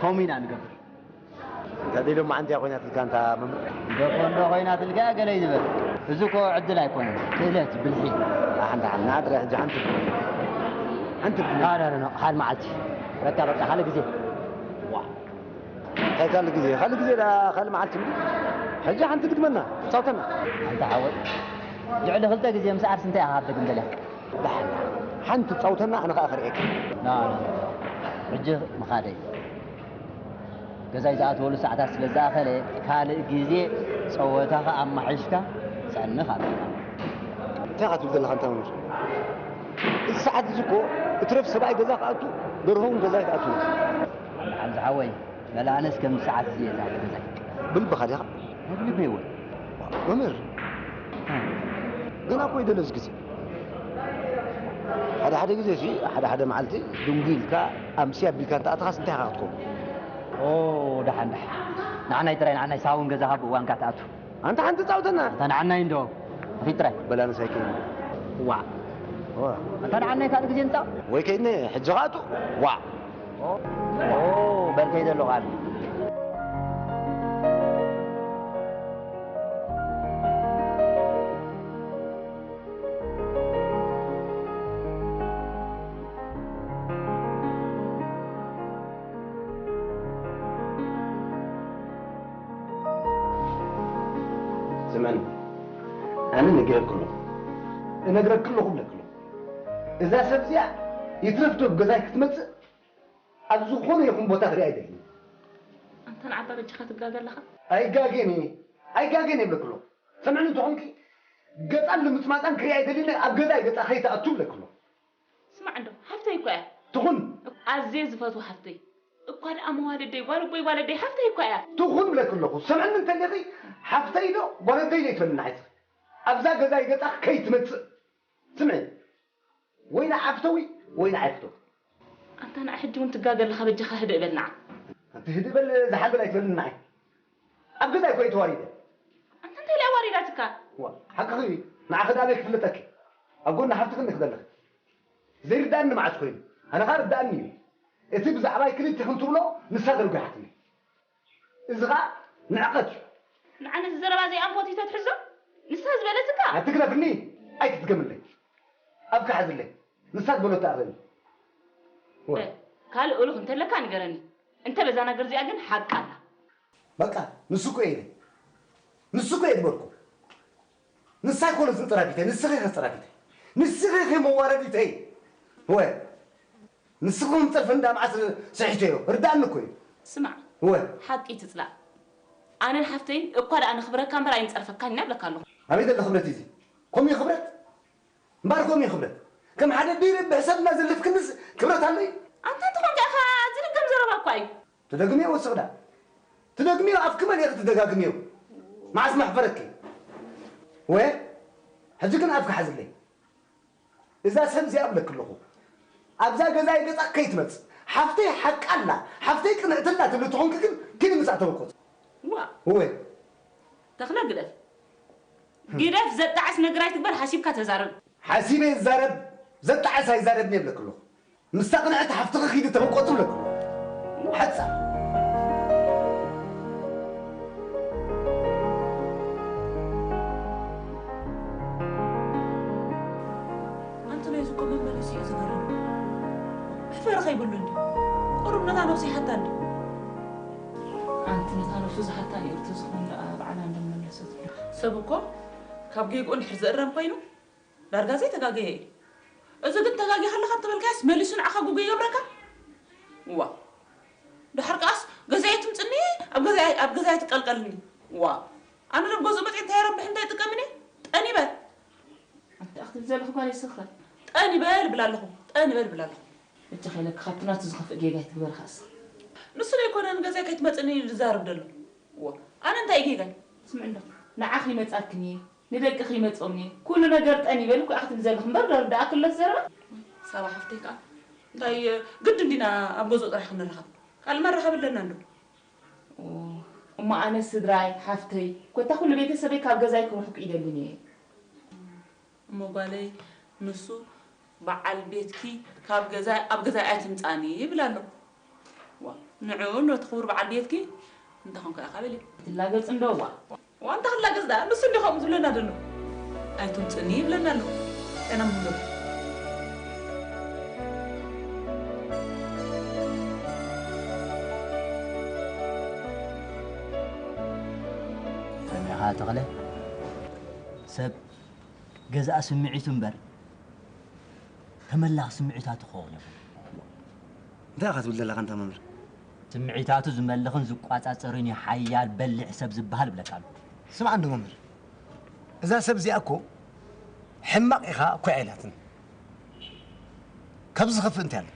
ከምኡ ኢና ንገብር። እንተ ደይ ሎማዓንቲ እያ ኮይናትልካ ኣንታ መምህር። ደፎ እንዶ ኮይናትልካ ገለ እዩ ዝበል። እዚ እኮ ዕድል ኣይኮነን፣ ክእለት፣ ብልሒ። ሓንቲ ሓንቲ ናድረ ሕጂ ሓንቲ ሓንቲ ሓደ መዓልቲ በቃ በቃ ሓደ ግዜ። እንታይ ካልእ ግዜ ካልእ ግዜ ዳ ካልእ መዓልቲ እንዲ ሕጂ ሓንቲ ግጥመና ጻውተና። ኣንታ ሓወይ ልዕሊ ክልተ ግዜ ምስ ዓርሲ እንታይ ኢኻ ክትደግም ደሊኻ? ደሓን ሓንቲ ጻውተና ኣነ ከኣ ክርእየካ። ሕጂ ምኻደይ ገዛይ ዝኣትወሉ ሰዓታት ስለ ዝኣኸለ ካልእ ግዜ ጸወታኻ ኣማሒሽካ ጸንኽ ኣለካ። እንታይ ኢኻ ትብል ዘለኻ ኣንታ መምህር? እዚ ሰዓት እዚ እኮ እትረፍ ሰብኣይ ገዛ ክኣቱ ደርሆ እውን ገዛ ኣይትኣትውን። ደሓን ዝሓወይ መላነስ ከም ሰዓት እዚ እየ ዝኣቱ ገዛይ። ብልብኻ ዲኻ? ናይ ብልበይ እውን። መምህር ገና እኮ ይደለስ ግዜ ሓደ ሓደ ግዜ ሲ ሓደ ሓደ መዓልቲ ድንጉ ኢልካ ኣምሲ ኣቢልካ እንተኣተኻስ እንታይ ኢኻ ክትከውን? ኦ ደሓን ደሓን ንዓናይ ጥራይ ንዓናይ ሳውን ገዛ ካብ እዋንካ ትኣቱ። ኣንታ ሓንቲ ጻውተና። ኣንታ ንዓናይ እንዶ ፊት ጥራይ። በላንስ ኣይከይን። ዋዕ ኣንታ ንዓናይ ካልእ ግዜ ንጻው። ወይ ከይድኒ ሕጂ ኻቱ ዋዕ ኦ በል ከይደ ኣለኹ ኣነ። ስምዕኒ ኣነ ነጊረኪ ኣለኹ እነግረኪ ኣለኹ እብለኪ ኣለኹ እዛ ሰብ እዚኣ ይትረፍ ዶ ኣብ ገዛይ ክትመፅእ ኣብ ዝኾነ ይኹን ቦታ ክሪኣ ኣይደልን ኣንታ ንዓባ በጃኻ ትጋገ ኣለኻ ኣይጋጌን እየ ኣይጋጌን እየ እብለኪ ኣለኹ ስምዕኒ እንተኾንኪ ገፃን ልምፅማፃን ክሪኣ ኣይደልን ኣብ ገዛይ ገፃ ከይትኣቱ እብለኪ ኣለኹ ስማዕ እንዶ፣ ሓፍተይ እኮ እያ። ትኹን። ኣዝየ ዝፈትዋ ሓፍተይ። እኳ ደኣ መዋልደይ፣ ጓል ኣቦይ ጓል ኣደይ ሓፍተይ እኳ እያ። ትኹን ብለኪ ኣለኹ። ሰምዕኒ እንተሊኺ ሓፍተይ ዶ ጓል ኣደይ ዶ ኣይትበልኒ ንዓይ እስኺ። ኣብዛ ገዛይ ገጻኺ ከይትመጽእ። ስምዒ። ወይ ንዓ ፍተዊ ወይ ንዓይ ፍተዊ። ኣንታ ንዓ ሕጂ እውን ትጋገ ኣለኻ በጃኻ ህድእ በል ንዓ። ኣንቲ ህድእ በል ዝሓልበል ኣይትበልኒ ንዓይ። ኣብ ገዛይ እኮ እየ ተዋሪደ። ኣንታ እንታይ ኢላ ኣዋሪዳትካ? ዋ ሓቅኺ እዩ። ንዓኺ ደኣ ኣበይ ክፍለጠኪ? ኣብ ጎኒ ሓፍትኺ እንዲኺ ዘለኺ። ዘይርድኣኒ መዓስ ኮይኑ? ኣነ ኸኣ ርድኣኒ እዩ። እቲ ብዛዕባይ ክልቲኽን ትብሎ ንሳ ደርጒሓትኒ። እዚ ኸኣ ንዕቐት እዩ። ንዓ ነቲ ዘረባ ዘይኣንፈት እዩ ተትሕዞ? ንሳ ዝበለትካ? ኣትግደፍኒ! ኣይትድገምለይ። ኣብኪ ሓዝለይ። ንሳ ዝበሎ ተኣረሚ። ወ- በል ካልእ እሉኽ እንተለካ ንገረኒ። እንተ በዛ ነገር እዚኣ ግን ሓቂ ኣላ። በቃ ንሱ እኮ እየ ኢለ። ንሱ እኮ እየ ዝበልኩ። ንሳ ኣይኮነትን ጸራፊተይ፣ ንስኺ ኢኺ ጸራፊተይ። ንስኺ ኢኺ መዋረዲተይ። ወ ንስኺ ከም ጸርፊ እንዳ መዓስ ስሒተዮ ርድኣኒ እኮ እዩ። ስማዕ፣ ወ ሓቂ ትጽላእ። ኣነን ሓፍተይን እኳ ደኣ ንኽብረካ እምበር ኣይንጸርፈካን ኢና እብለካ ኣለኹ። ኣበይ ዘሎ ክብረት እዩ እዚ? ከምኡ እዩ ክብረት? እምበኣር ከምኡ እዩ ክብረት። ከም ሓደ ቢሪ ብሕሰብ እናዘለፍክንስ ክብረት ኣሎ እዩ? ኣንታ እንተኾንካ ኢኻ ዝድገም ዘረባ እኳ እዩ። ትደግምዮ ወስኽዳ ትደግምዮ ኣፍኪ መሊእኺ ትደጋግምዮ መዓስ መሕፈረኪ ወ ሕጂ ግን ኣፍኪ ሓዝለይ እዛ ሰብ እዚኣ እብለኪ ኣለኹ ኣብዛ ገዛይ ገፃ ከይትመፅእ ሓፍተይ ሓቃ ኣላ ሓፍተይ ቅንዕቲ ኣላ ትብሊ ተኾንኪ ግን ኪዲ ምስኣ ተበቆፅ ዋ ወ ተኽለ ግደፍ ግደፍ ዘጣዕስ ነገር ኣይትግበር ሓሲብካ ተዛረብ ሓሲበ ይዛረብ ዘጣዕስ ኣይዛረብን እየ እብለኪ ኣለኹ ምስታ ቅንዕቲ ሓፍትኺ ኪዲ ተበቆ ትብለኪ ሓጻ ኣንቲ ናይዚ እኮ መመለሲ እዩ ዝገርም መሕፈሪ ከይብሉ እንዲ ቁሩብ ነታ ነብሲ ሓታ እንዲ ኣንቲ ነታ ነብሱ ዝሓታ ንኤርቱ ዝኾን ደኣ ባዕላ እንደመለሰት ሰብ እኮ ካብ ጌግኡ እንድሕር ዝእረም ኮይኑ ዳርጋ ዘይተጋገየ እዩ። እዚ ግን ተጋጊኻ ኣለኻ እንተበልካዮስ መሊሱ ንዓኻ ጉጉ ይገብረካ። ዋ ድሓር ከኣስ ገዛይ ትምፅኒ ኣብ ገዛይ ኣብ ገዛይ ትቀልቀልኒ። ዋ ኣነ ናብ ገዝኡ መፅእ እንታይ ረብሕ እንታይ ጥቀምን እየ ጠኒ በል። ኣንቲ ኣኽትብ ዘለኹ ጓል ይስኽፈል። ጠኒ በል ብላ ኣለኹ ጠኒ በል ብላ ኣለኹ። እጅ ኸይለክ ካብቲ ናቱ ዝኸፍእ ጌጋ ይትግበር ኻስ። ንሱ ዘይኮነ ንገዛይ ከይትመፅኒ ዝዛረብ ደሎ። ዋ ኣነ እንታይ ጌጋይ? ስምዕሎ ንዓኺ ይመጻክን እየ ንደቅኺ ይመጾም እየ ኩሉ ነገር ጠን ይበል እኮ ኣኽትም ዘለኽ እምበር ዶ ርዳኣ ክሎ ዘረባ። ሳባ ሓፍተይ ከኣ እንታይ ግድ እንዲና ኣብ ገዝኡ ጥራይ ክንራኸብ ካልእ መራኸብ ኣለና እንዶ። እሞ ኣነ ስድራይ ሓፍተይ ኮታ ኩሉ ቤተሰበይ ካብ ገዛይ ክርሕቁ ይደልን እየ። እሞ ጓለይ ንሱ በዓል ቤትኪ ካብ ገዛይ ኣብ ገዛይ ኣይትምጻኒ ይብል ኣሎ። ዋ ንዕኡ ነቲ ክቡር በዓል ቤትኪ እንተ ኾንካ ኢኻ በሊ። ትላገጽ እንዶ እዋ። ዋንታ ክላገጽ ደኣ ንሱ እንዲ ከምኡ ዝብለና ዘሎ። ኣይትምጽእኒ ይብለና ኣሎ። ጤና ምንዶ። ሰሚዕኻ ተኽለ፣ ሰብ ገዛእ ስምዒቱ እምበር ተመላኽ ስምዒታቱ ክኸውን የብሉን። እንታይ ኢኻ ትብል ዘለኻ ኣንታ መምህር? ስምዒታቱ ዝመልኽን ዝቋጻጸርን እዩ ሓያል በሊሕ ሰብ ዝበሃል እብለካ ኣለኹ። ስማዕ እንዶ መምህር፣ እዛ ሰብ እዚኣ እኮ ሕማቕ ኢኻ እኮ ኣይላትን። ካብዚ ዝኸፍእ እንታይ ኣሎ?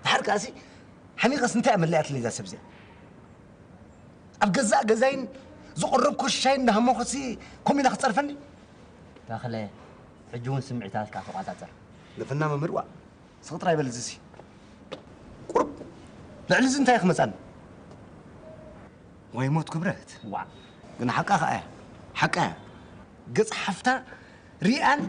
ድሓር ከኣሲ ሓሚቐስ እንታይ እያ መለያትለይ እዛ ሰብ እዚኣ? ኣብ ገዛእ ገዛይን ዝቐረብኮ ሻይ እንዳሃሞኸሲ ከምኡ ኢላ ክትጸርፈኒ? ተኽለ፣ ሕጂ እውን ስምዒታትካ ተቋጻጸር። ንፍና መምህር ዋ፣ ስቕ ጥራይ በል እዚሲ። ቁሩብ ልዕሊ እዚ እንታይ ክመጻኒ? ወይ ሞት ክብረት። ዋ። ግን ሓቃ ከኣ እያ። ሓቃ እያ። ገጽ ሓፍታ ሪኣን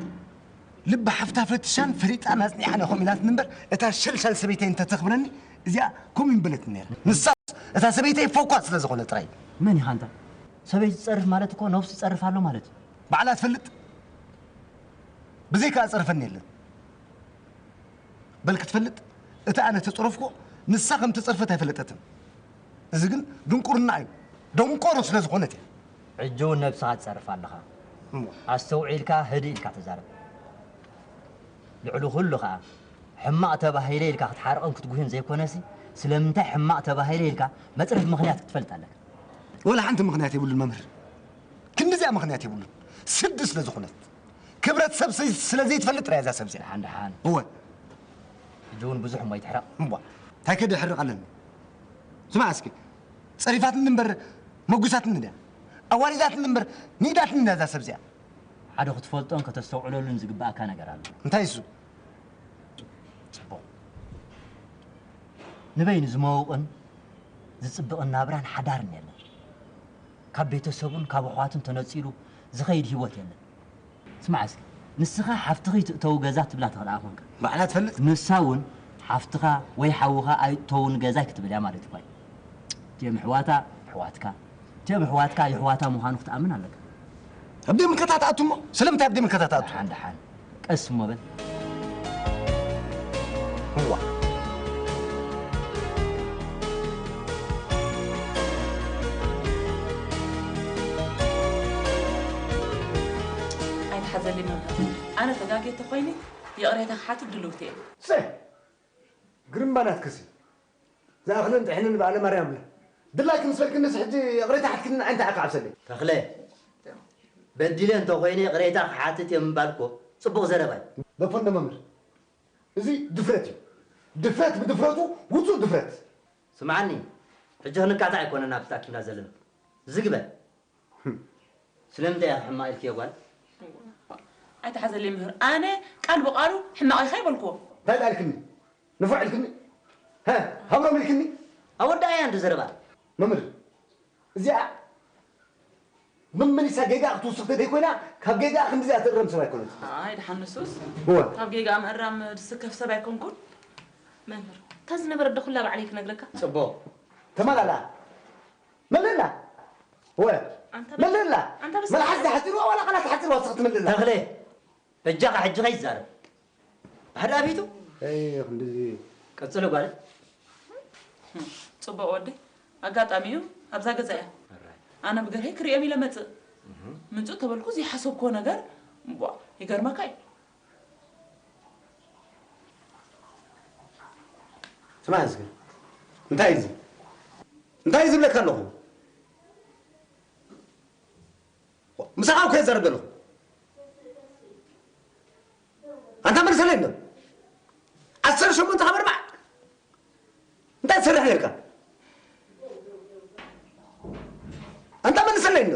ልቢ ሓፍታ ፈትሻን ፈሊጣን ኣጽኒዓን እየ ከምኡ ኢላትኒ እምበር እታ ሸልሻል ሰበይተይ እንተተኽብረኒ እዚኣ ከምኡ ይምበለትኒ ነይራ። ንሳ እታ ሰበይተይ ፎኳ ስለ ዝኾነ ጥራይ። መን ኢኻ ኣንታ? ሰበይቲ ትጸርፍ ማለት እኮ ነብሱ ይጸርፍ ኣሎ ማለት እዩ። ባዕላ ትፈልጥ። ብዘይካ ጸርፈኒ የለን። በል ክትፈልጥ፣ እቲ ኣነ ተጸረፍኩ፣ ንሳ ከም ተጸርፈት ኣይፈለጠትን። እዚ ግን ድንቁርና እዩ። ደንቆሮ ስለ ዝኾነት እያ። ሕጂ እውን ነብስኻ ትጸርፍ ኣለኻ። እሞ? ኣስተውዒልካ ህድእ ኢልካ ተዛረብ። ልዕሊ ኩሉ ኸኣ ሕማቕ ተባሂለ ኢልካ ክትሓርቕን ክትጉህን ዘይኮነሲ ስለምንታይ ሕማቕ ተባሂለ ኢልካ መጽረፊ ምኽንያት ክትፈልጥ ኣለካ። ወላ ሓንቲ ምኽንያት የብሉን መምህር። ክንድዚኣ ምኽንያት የብሉን። ስዲ ስለ ዝኾነት። ክብረት ሰብ ስለ ዘይትፈልጥ ጥራይ እዛ ሰብ እዚኣ። ደሓን ደሓን። እወ። ሕጂ እውን ብዙሕ እሞ ኣይትሕረቕ። እምቧ። እንታይ ከድሕርቕ ኣለኒ? ስማዕ እስኪ። ጸሪፋትኒ እምበር መጉሳትኒ ድያ? ኣዋሪዳትኒ እምበር ንኢዳትኒ ድያ እዛ ሰብ እዚኣ? ሓደ ክትፈልጦን ከተስተውዕለሉን ዝግብኣካ ነገር ኣሎ። እንታይ እሱ? ጽቡቕ። ንበይኑ ዝመውቕን ዝጽብቕን ናብራን ሓዳርን የለን። ካብ ቤተሰቡን ካብ ኣሕዋቱን ተነጺሉ ዝኸይድ ህይወት የለን። ስማዕ እስኪ፣ ንስኻ ሓፍትኺ ትእተው ገዛ ትብላ ተኽልኣ ኮንካ። ባዕላ ትፈልጥ። ንሳ እውን ሓፍትኻ ወይ ሓውኻ ኣይእተውን ገዛይ ክትብል እያ ማለት እኳ እዩ። እቲኦም ኣሕዋታ ኣሕዋትካ፣ እቲኦም ኣሕዋትካ የሕዋታ ምዃኑ ክትኣምን ኣለካ። ኣብ ደምከታ ትኣቱ እሞ ስለምንታይ ኣብ ደምከታ ትኣቱ? ደሓን ደሓን ቀስ እሞ በል። እዋ። ኣይትሓዘለይ መምህር፣ ኣነ ተጋግየ ተኾይነ ይቕሬታ ክሓትት ድልውቲ እየ። ሰ ግርምባ ናትክሲ ዝኣኽልን ጥሕንን በዓለ ማርያም ድላይኪ ምስ በልክንስ ሕጂ ይቕሬታ ሓትክኒ ንዓይ እንታይ ዓካ ዓብሰለይ። ተኽለ በዲለ እንተኾይነ ይቕሬታ ክሓትት እየ ምባል እኮ ጽቡቕ ዘረባ እዩ። በፎ እንዶ መምህር እዚ ድፍረት እዩ። ድፍረት ብድፍረቱ ውጹእ ድፍረት። ስምዓኒ ሕጂ ክንካታዕ ኣይኮነን ኣብዚ ተኣኪብና ዘለና። ዝግ በል። ስለምንታይ ኢኺ ሕማቕ ኢልክዮ ጓል? ኣይትሓዘለይ መምህር፣ ኣነ ቃል ብቓሉ ሕማቕ ኢኻ ኣይበልክዎ። እንታይ ደኣ ኢልክኒ? ንፉዕ ኢልክኒ? ሀ ሃብሮም ኢልክኒ? ኣወዳእያ እንዶ ዘረባ። መምህር እዚኣ መመሊሳ ጌጋ ክትውስኽ ተደይኮይና ካብ ጌጋ ክንድዚኣ ትእረም ሰብ ኣይኮነትን። ኣይ ደሓን ንሱስ እወ ካብ ጌጋ ምእራም ዝስከፍ ሰብ ኣይኮንኩን። መምህር እታ ዝነበረት ዶ ኩላ ባዕለይ ክነግረካ? ጽቡቕ ተመላልኣ መልእላ እወ ኣንታ በ- መልእላ ኣንታ በስ- መልሓስ ዝሓፂርዋ ዋላ ቃላት ዝሓፂርዋ ስኽ ትምልእላ ተኽለ በጃኻ ሕጂ ከይትዛረብ ብሓደ ኣቢቱ ኣይ ክንድዚ ቀፅሎ ጓል ፅቡቕ ወደይ ኣጋጣሚ እዩ ኣብዛ ገዛ እያ ኣነ ብገርሀይ ክሪኦም ኢለ መፅእ ምፅእ ተበልኩ ዘይሓሰብክዎ ነገር እምቧ ይገርመካ እዩ ስማዕ እስኪ እንታይ እዚ እንታይ ዝብለካ ኣለኹ ምሳኻ እኮ የዛረብ ዘለኹ ኣንታ መልሰለይ እንዶ ዓሰርተ ሸሞንተ ካብ ኣርባዕ እንታይ ትሰርሕ ነርካ ኣንታ መልሰለይ እንዶ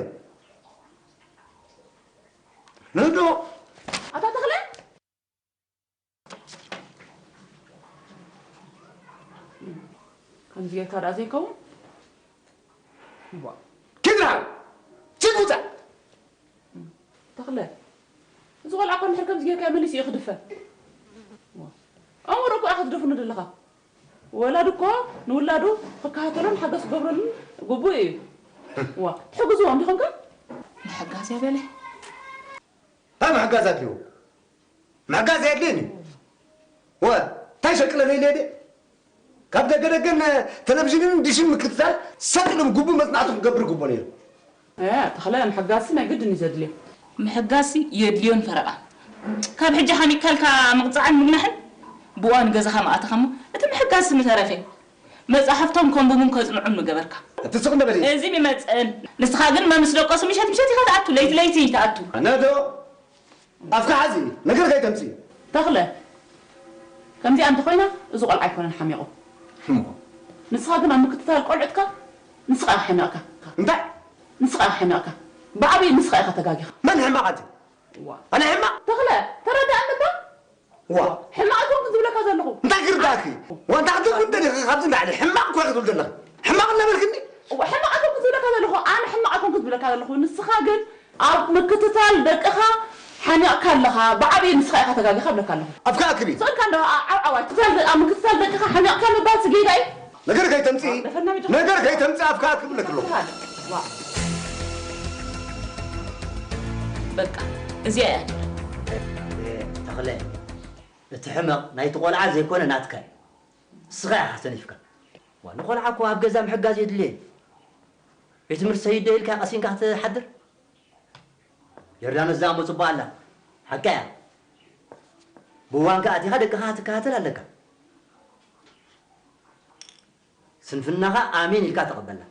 ንዶ ኣታ ተኽለ ከምዚ ጌርካ ደኣ ዘይከውን ኪድ ንዓው ኪድ ውፃእ ተኽለ እዚ ቆልዓ እኮ እንድሕር ከምዚ ጌርካዮ መሊሱ እዩ ክድፈር ኣእምሮ እኮ ኢኻ ትደፍኖ ዘለኻ ወላዲ እኮ ንውላዱ ክከታተሎን ሓገዝ ክገብረሉን ግቡእ እዩ። ዋ፣ ትሕግዝዎም ዲኹም ከ? ምሕጋዝ እያ በለ። እንታይ ምሕጋዝ ኣድልዎ? ምሕጋዝ ኣየድልየን እዩ። ወ እንታይ ሸቅለ ለይለ ድየ? ካብ ደገ ደገን ቴሌቪዥንን ዲሽን ምክትታል ሰጥ ኢሎም ግቡእ መጽናዕቲ ክገብር ግቡእ ነይሩ። እ፣ ተኽለ፣ ምሕጋዝሲ ናይ ግድን እዩ ዘድልዮ። ምሕጋዝሲ የድልዮን ፈረቓ። ካብ ሕጂ ሓሚቕካ ኢልካ ምቕጻዕን ምግናሕን ብእዋኑ ገዛኻ ምኣተኻሞ እቲ ምሕጋዝሲ ምተረፈ። መጻሕፍቶም ከንብቡን ከጽንዑን ምገበርካ። እቲ ስቕ እንደ በሊ። እዚ ምመጽእን። ንስኻ ግን መምስ ደቀሱ ምሸት ምሸት ኢኻ ትኣቱ፣ ለይቲ ለይቲ ትኣቱ። ነዶ ኣፍካ ሓዚ ነገር ከይተምጽኢ። ተኽለ፣ ከምዚኣ እንተኾይና እዚ ቆልዓ ኣይኮነን ሓሚቑ። እሞ ንስኻ ግን ኣብ ምክትታል ቆልዑትካ ንስኻ ኢኻ ሓሚቕካ። እንታይ? ንስኻ ኢኻ ሓሚቕካ። ብዓብዪ ንስኻ ኢኻ ተጋጊኻ። መን ሕማቕ ኣቲ? ዋ። ኣነ ሕማቕ? ተኽለ፣ ተረዳእኒ እባ። ዋ። ሕማቕ ኣይኮንኩን ዝብለካ ዘለኹ። እንታይ ክርዳእኪ? ዋንታ ክትብል ትደሊ ኢኺ ካብዚ ንላዕሊ ሕማቕ እኮ ኢኺ ትብል ዘለኺ። ሕማቕ እናበልክኒ? እዋ፣ ሕማቕ ኣይኮንኩን ዝብለካ ዘለኹ። ኣነ ሕማቕ ኣይኮንኩን ዝብለካ ዘለኹ። ንስኻ ግን ኣብ ምክትታል ደቅኻ ሓኒቕካ ኣለኻ። ብዓብዪ ንስኻ ኢኻ ተጋጊኻ እብለካ ኣለኹ። ኣፍካ ኣክቢ። ስቕ ኢልካ እንዶ ዓ- ዓብዓዋይ። ክትታል ደ- ኣብ ምክትታል ደቅኻ ሓኒቕካ ምባል ስጌጋ እዩ። ነገር ከይተምጽኢ። ደፈና ሚድያ። ነገር ከይተምጽኢ ኣፍካ ኣክቢ እብለኪ ኣለኹ። ዋ። በቃ እዚኣ እያ። ተኽለ፣ እቲ ሕመቕ ናይቲ ቆልዓ ዘይኮነ ናትካ እዩ። ንስኻ ኢኻ ሰኒፍካ። ዋ፣ ንቆልዓ እኮ ኣብ ገዛ ምሕጋዝ የድልዮ እዩ። ቤት ትምህርቲ ሰይድ ዶ ኢልካ ቀሲንካ ክትሓድር? ዮርዳኖስ እዛ እሞ ጽቡቕ ኣላ። ሓቃ እያ። ብእዋንካ ኣቲኻ ደቅኻ ክትከታተል ኣለካ። ስንፍናኻ ኣሜን ኢልካ ተቐበላ።